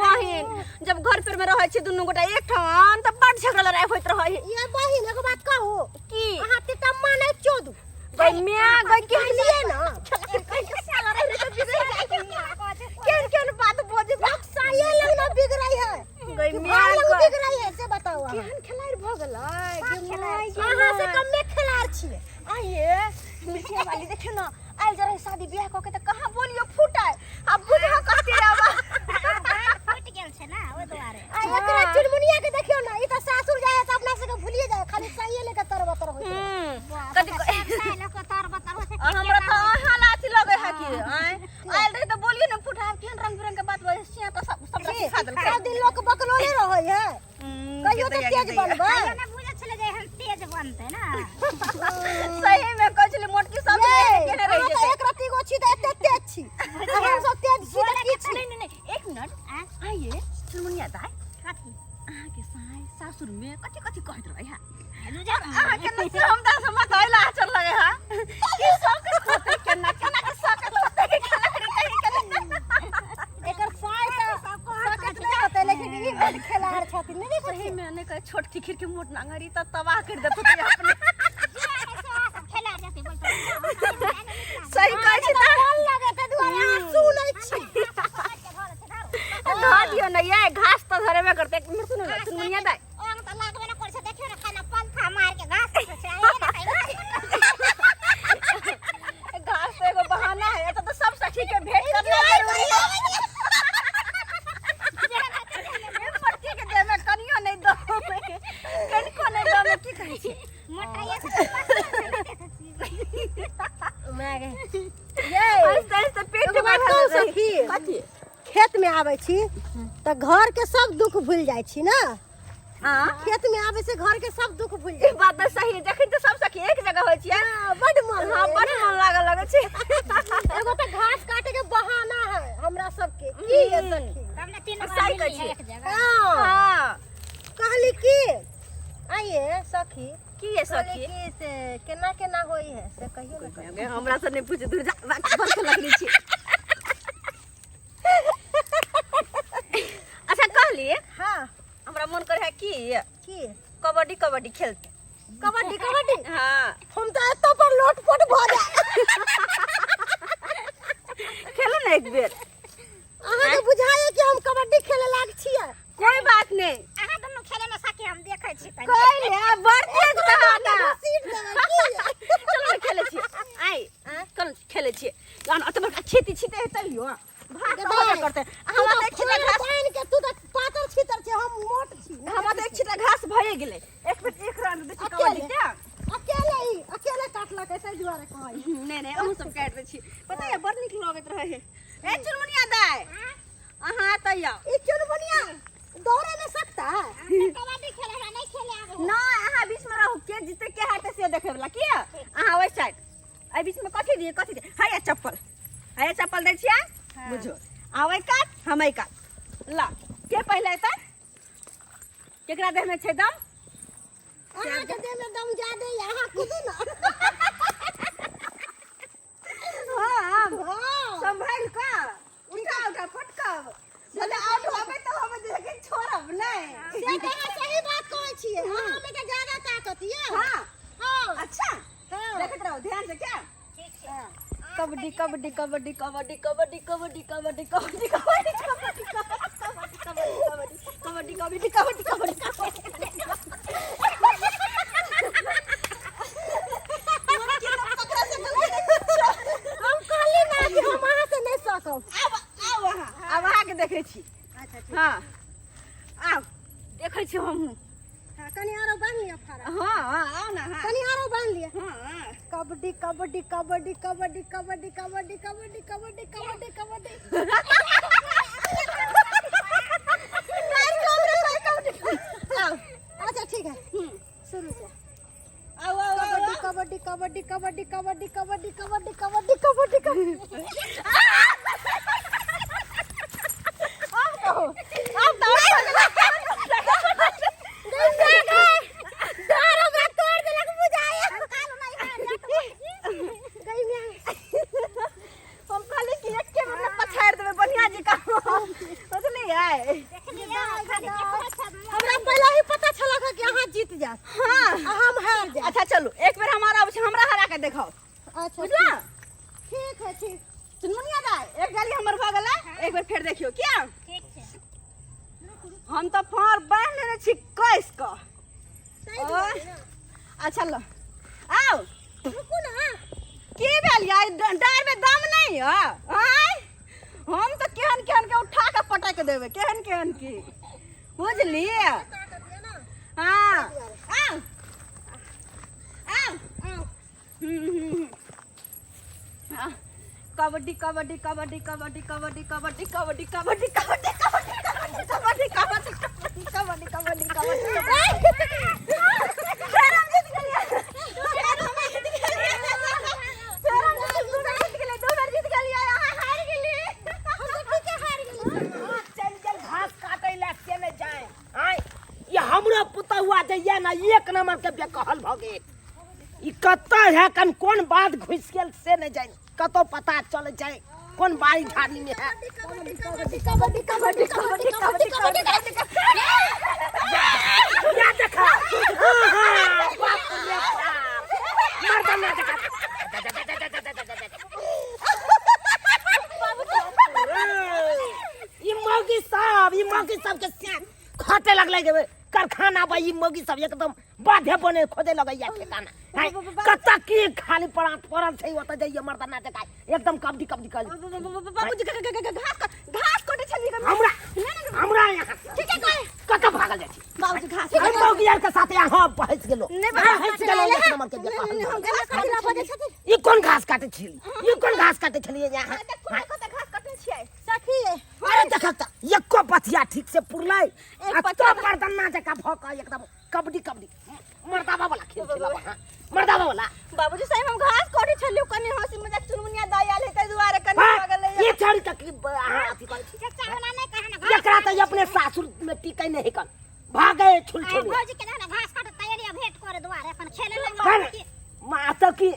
बहिन जब घर पर में रहै छी दुनू गोटा एक ठाम तऽ बड झगड़ा लड़ाई होइत रहै है। ये बहिन एगो बात कहू की अहाँ तीता मानै चोदू गई म्या गई के कहलिए ना केहन केहन बात बजे लोग साये लग ना बिगड़ै है गई कि म्या भाई लग गई बिगड़ै है से बताओ अहाँ केहन खेलाड़ भऽ गेलै गे माय गे अहाँ से माय। कमे खेलाड़ छियै आइए मिर्चिया वाली देखियो ना आयल जरा शादी ब्याह कऽ के तऽ कहाँ बोलियो फूटाय आ बुझा कते आवा फुटि गेल छै ना ओहि दुआरे आ एकरा चुनमुनिया के देखियो ना ई त सासुर जाय है त अपना सबके भूलिए जाय खाली साये लेके तर बतर होइत रहै। कथी सब साल के तर बतर होइ छै हमरा तऽ अहाँ लाथी लगे है कि आँय आयल रही तऽ बोलियो ने फूटाय केहन रंग बिरंग के बात बजै छियै तऽ सब सब सिखा देलकै सब दिन लोक बकलोले रहै है कहियो तऽ तेज बनबै कहियो ने बुझै छलै जे हम तेज बनतै ना सही में कहै छलै मोटकी सब ये, केने रहि अहाँ तऽ जेतै एक रत्ती गो छी तऽ एते तेज छी आ हम सब तेज छी तऽ की छी नहीं नहीं नहीं एक मिनट आँय? आइए चुनमुनिया दाई कथी अहाँके साय सासुर में कथी कथी कहैत रहै है रुझा अहाँके नहि से हम तऽ मत आइला आचर लगे है की सब होतै केना केना के सकत होतै के केना के कहि केना एकर साय तऽ सकत नहि होतै लेकिन ई बड खेलाड़ छथिन नहि देखै सही छियै में नहि कहे छोटकी खीर के मोट नांगरी तऽ तबाह कर देत होतै अपने खेला जेतै बोलतै सही कहै छी तऽ मन लगे ताहि दुआरे अहाँ सुनै छी धऽ दियौ ने ये घास तऽ धरेबे करतै एक मिनट सुनू ने चुनमुनिया दाई ओंग तऽ लागबे ने करै छै देखियौ ने खाना पंखा मार के घास छै आइए ने खाइ घास तऽ एगो बहाना है एतऽ तऽ सब सखी के भेंट करना जरूरी है मोटकी के देह में कनियो नहि दम कनिको नहि दम की कहै छी मोटाइए से तऽ बस नहि देखै छियै माय गे ये आहिस्ते आहिस्ते पेट एगो बात कहू सखी कथी खेत में आबै छी तऽ घर के सब दुख भूल जाइ छी ना हाँ खेत में आबै से घर के सब दुख भूल ई जाइ बात तऽ सही है जखन तऽ सब सखी एक जगह होइ छियै हाँ, बड मन हाँ बड मन लागऽ लगै छै एगो तऽ घास काटे के बहाना है हमरा सबके की ये सखी तब ने तीन सही बार कहै मिली है छियै। एक जगह हाँ हाँ कहली की आइए सखी की ये कहली सखी की से केना केना होई है से कहियो ना गे, हमरा से नहि पूछ दूर जा बाकी बर्फ लगली छी अच्छा कहली हाँ हमरा मन करे है की की कबड्डी कबड्डी खेलते कबड्डी कबड्डी हाँ हम तो एतो पर लोटपोट भऽ जाए खेलू ने एक बेर अहाँके बुझाइए कि हम कबड्डी खेले लायक छियै कोई बात नहीं अहाँ दुनू खेले में सखी हम देखै छी तनी कोई नहीं बड़ तेज कहा सीट देबै की चलो ने खेले छियै आइ चल खेले छियै जहन अत बड़का खेती छिते तैयो भाग गे होबे दाइ, करतै तू हमरा तऽ तऽ एक छिटा घास पानि के तू तऽ पातर छितर छै हम मोट छी ने हमरा तऽ एक छिटा घास भए गेलै एक बेर एक राउंड दै छी कबड्डी अकेले के अकेले ही अकेले काटलक ताहि दुआरे कहै नहि नहि अहूँ सब काटि दै छी पता यऽ बड़ नीक लगैत रहै है ए चुनमुनिया दाइ अहाँ एतऽ आउ ई चुनमुनिया दौड़े में सकता है हम तऽ कबड्डी खेले हमरा नहि खेले आबै है। नहि अहाँ बीच में रहू के जीते के हारते से देखे वाला की अहाँ ओहि साइड एहि बीच में कथी दिए कथी दिए हैया चप्पल हैया चप्पल दै छियै बुझो आ ओहि कात हम एहि कात ला के पहिले एतै केकरा देह में छै दम अहाँके देह में दम ज्यादे यऽ अहाँ कूदू ना हाँ हाँ संभाल कऽ उठा उठा फटकब भले आउट होबे तऽ होबे लेकिन छोड़ब नहि से तऽ अहाँ सही बात कहै छियै अहाँ में तऽ ज्यादा ताकत यऽ हाँ हाँ अच्छा हाँ देखैत रहू ध्यान से क्या ठीक छै कबड्डी कबड्डी कबड्डी कबड्डी कबड्डी कबड्डी कबड्डी कबड्डी कबड्डी कबड्डी कबड्डी कबड्डी कबड्डी कबड्डी कबड्डी कबड्डी हम कहली ना कि हम अहाँ से नहीं सकब आब आब अहाँ आब अहाँके देखै छी अच्छा ठीक हाँ आब देखै छी हमहूँ हाँ, कनि आरो बान्हि लिअ फारा हाँ हाँ आउ ने अहाँ कनि आरो बान्हि लिअ हाँ कबड्डी कबड्डी कबड्डी कबड्डी कबड्डी कबड्डी कबड्डी कबड्डी कबड्डी कबड्डी आउ अच्छा ठीक है शुरू से आउ आउ आउ कबड्डी कबड्डी कबड्डी कबड्डी कबड्डी कबड्डी कबड्डी कबड्डी कबड्डी कबड्डी आब कहू आब तऽ डर हमरा तोड़ देलक बुझाय गई मैं हम कहली कि एके बेर में पछाड़ि देबै बढ़िया जी का बुझलियै देख लियौ खाली देखबै छै। हमरा पहिले ही पता छलक कि अहाँ जीत जायब। हाँ। आ हम हार जायब। अच्छा चलू, एक बेर हमारा आबै छै, हमरा हरा के देखाओ। अच्छा। बुझला? ठीक है, ठीक। चुनमुनिया दाइ, एक गाली हमर भऽ गेलै, एक बेर फेर देखियौ किया। ठीक छै। हम तऽ फाँड़ बान्हि लेने छी कस कऽ। ताहि दुआरे ने। अच्छा ल आउ। रुकू ना। की भेल यार, डाँर में दम नहीं है? आँय, हम तऽ केहन केहन के उठा के पटक देबै, केहन केहन की, बुझलियै? हाँ, आउ आउ आउ। हम्म, हम्म, हम्म। हाँ, कबड्डी कबड्डी कबड्डी कबड्डी कबड्डी कबड्डी कबड्डी कबड्डी कबड्डी कबड्डी कबड्डी कबड्डी कबड्डी कबड्डी कबड्डी कबड्डी। फेर हम जीत गेलियै, फेर हम जीत गेलियै, फेर हम दू बेर जीत गेलियै, दू बेर जीत गेलियै, अहाँ हारि गेलियै। हम तऽ ठीके हारि गेलियै। चलि गेल घास काटै लए से नहि जाए। आँय, ई हमरो पुतहुआ जे ये ने एक नंबर के बेकहल भऽ गेल। ई कतऽ है, कन कोन बात घुसि गेल से नहि जानि, कतौ पता चलै छै कोन बाड़ी झाड़ी में है। कबड्डी कबड्डी कबड्डी कबड्डी कबड्डी कबड्डी कबड्डी कबड्डी। या देखा, हाँ, हाँ, बाप रे बाप, मर्दाना देखा। ई मौगी सब, ई मौगी सब के सियान खटे लगलै गे कारखाना बा। ई मौगी सब एकदम बाधे बने खोदे लगैया ठेकाना है। कतऽ की खाली पड़ा पड़ल छै ओतऽ जाइए मर्दाना देखा एकदम कबड्डी कबड्डी कर। बाबूजी, घास घास कटै छलियै। हमरा हमरा यहाँ ठीके कहे। कतऽ भागल जाइ छी? बाबूजी, घास हम मौगी यार के साथे यहाँ फंसि गेलो। नहि। यहाँ फंसि गेलो एक नंबर के बेकार। हम घास काटै ला बजै छथिन। ई कोन घास काटै छली? ई कोन घास काटै छलियै यहाँ? देखू ने कतऽ घास कटने छियै। सखी। अरे देखक तऽ एको पथिया ठीक से पुरलै एक आ पथिया तो मर्दाना जकाँ भऽ कऽ एकदम कबड्डी कबड्डी मर्दाबा वाला खेल खेलब अहाँ, मर्दाबा वाला। बाबूजी साहेब, हम घास कटै छलियै, कनि हँसी मजाक चुनमुनिया दाइ आयल है ताहि दुआरे कनि हाँ, भऽ गेलै। ई छौड़ी तऽ की अहाँ अथी करै छी? चचा वाला नहि कहे ने घास। एकरा तऽ अपने सासुर में टिकै नहि कन, भागे छुल आइ छुल। भौजी के देखो ने घास काटत तैयारी भेंट करे दुआरे अपन खेले भाग। लगे। माँ तऽ की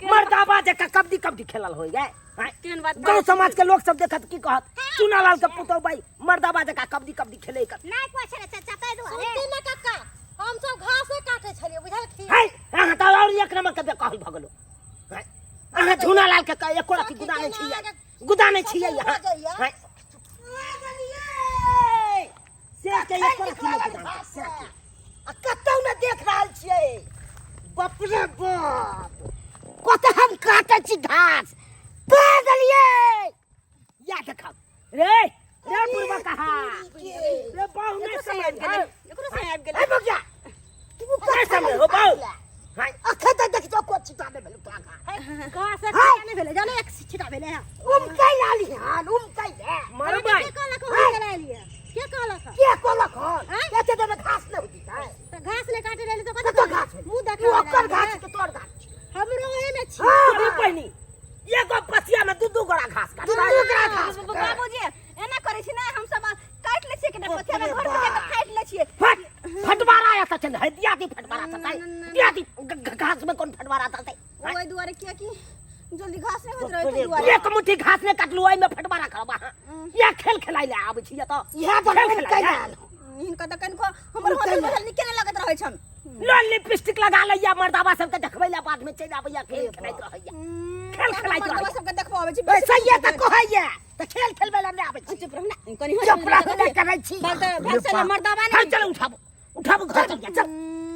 मर्दाबा जकाँ कबड्डी कबड्डी खेलल होइ गए? आँय? केहन बात? गाँव समाज के लोग सब देखत की कहत? चुनालाल के पुतहु बाई मर्दाबा जकाँ कबड्डी कबड्डी खेले कर। नहि कोइ छलै चचा ताहि दुआरे। सुनती ने कक्का, हम सब घासे काटे छलियै, बुझलखिन? है, अहाँ तऽ और एक नंबर के बेकहल भऽ गेलो। है, अहाँ झुनालाल के एको रति गुदा नहि छियै, गुदा नहि छियै अहाँ। है, से के एको रति नहि गुदा छै, से के। आ कतौ ने देख रहल छियै। बाप रे बाप, कतऽ हम काटै छी घास पा देलियै। या देखब रे रे बुढ़बा कहा रे, बाहु नहि एकरो समझ आबि गेलै, एकरो सही आबि गेलै। ए बगिया, तू नहि समझ हो बाहु। हाय, अखन तक देख जो को छिटा नहि भेल तोरा घास। घास एक छिटा नहि भेलै, जाने एक छिटा भेलै है। उमकै लाली हान उमकै ले। मरबै। के कहलक हम चला लियै? के कहलक? के कहलक हन? एते देर में घास नहि होती छै। तऽ घास नहि काटे रहलै तऽ कतऽ कतऽ घास भेलै? मुँह तू देखा ओकर घास के तोर घास छी। हमरो ओहे में छी। अरे बहिनी, एगो पथिया में दू दू गोड़ा घास काट, दू दू गोड़ा घास। बाबूजी, एना करै छी ने, हम सब काटि लै छियै कि नहि पथिया में, घर पर जाके फाटि लै छियै। फट फटवारा एतऽ छै ने, दिया दी फटवारा चलतै, दिया दी घास में कोन फटवारा चलतै? ओहि दुआरे, कियाकि जल्दी घास नहि होइत रहै ताहि दुआरे। एक मुट्ठी घास नहि काटलू, ओहिमे फटवारा करब अहाँ? इएह खेल खेलाइ लए आबै छी एतऽ? इएह तऽ खेल हम खेलाइ लए। कैल। हिनका तऽ कनिको हमर होटल बदल नीके नहि लगैत रहै छनि। लोल लिपस्टिक लगा लैया, मर्दाबा सबके देखबै लए बादमे चलि आबैया, खेल खेलाइत रहैया, खेल खेलाइत मर्दबा रहैया। सबके देखबो आबै छी। सहिए तऽ कहैया तऽ खेल खेलबै लए नहि आबै छी। चुप रहू ने कनि। चुप रहू ने करै छी। भाग तऽ भाग चल मर्दाबा हट, ने। चल, उठाबू उठाबू, घर चल, चल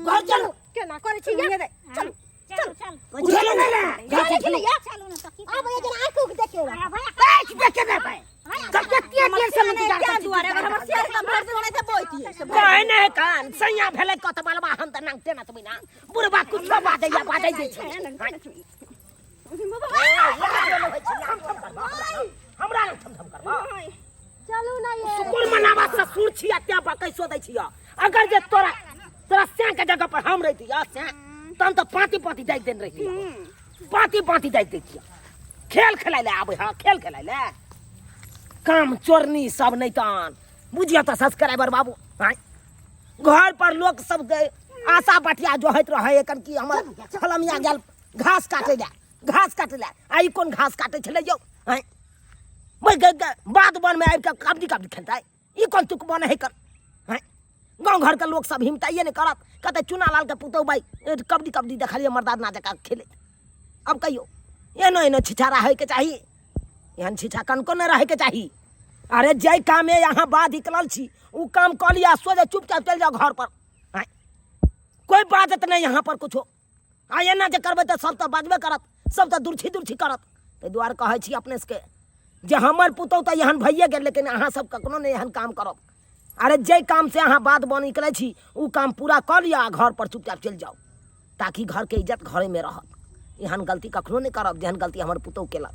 घर चलू। केना करै छी ये? चलू। चलू चल। उठेलू नहि ने घर से, चलू। चलू ने सखी। आब ये जना आँखि उख देखियौ। आ भैया। आँखि देखे देबै कतेक देर से इंतजार क्या करै छी। दुआरे अगर हमर सियार तऽ भरि दिन ओनाहिते बोइतियै से भरि। कहै नहि कान सैया भेलै कत बलबा, हम तऽ नांगते ना तुमी ना बुढ़बा कुछो बाजैया, बाजै दै छै। हमरा लग थम थम करबा? चलू ना ये। सुकुर मनावा, ससुर छी अत्या बकैसो दै छिय। अगर जे तोरा तोरा सैं के जगह पर हम रहितिय सैं, तहन तऽ पाँति पाँति दागि देने रहितिय, पाँति पाँति दागि दैतिय। खेल खेलाइ लए आबै हँ, खेल खेलाइ लए, काम चोरनी सब नहि तहन बुझियौ तऽ सब्सक्राइबर बाबू। आँय, घर पर लोक सब के आशा बटिया जोहैत रहै एखन कि हमर फलमिया गेल घास काटै लए, घास काटै लए। आ ई कोन घास काटै छलै यौ? आँय। बाध वन में आबि कऽ कबड्डी कबड्डी खेलतै ई कोन तुक बन है कर हैं गाँव घरके लोक सब हिमताइए नहि करत कहतै चुना लालके पुतहु भाइ कबड्डी कबड्डी देखलियै मर्दाना जकाँ खेलैत। अब कहियो एनो एनो छिछा रहैके चाही, एहन छिछा कनको नहि रहैके चाही। अरे जाहि कामे यहाँ बाध निकलल छी ओ काम कऽ लिअ, सोझे चुपचाप चलि जाउ घर पर। आँय कोइ बाजत नहि यहाँ पर कुछो। आ एना जे करबै तऽ सब तऽ बाजबे करत, सब तऽ दुर्छी दुर्छी करत। ताहि दुआरे कहै छी अपने सबके जे हमर पुतहु तऽ एहन भइए गेल, लेकिन अहाँ सब कखनो नहि एहन काम करब। अरे जाहि काम से अहाँ बात बन निकलै छी ओ काम पूरा कऽ लिअ आ घर पर चुपचाप चलि जाउ, ताकि घरके इज्जत घरेमे रहत। एहन गलती कखनो नहि करब जेहन गलती हमर पुतहु केलक।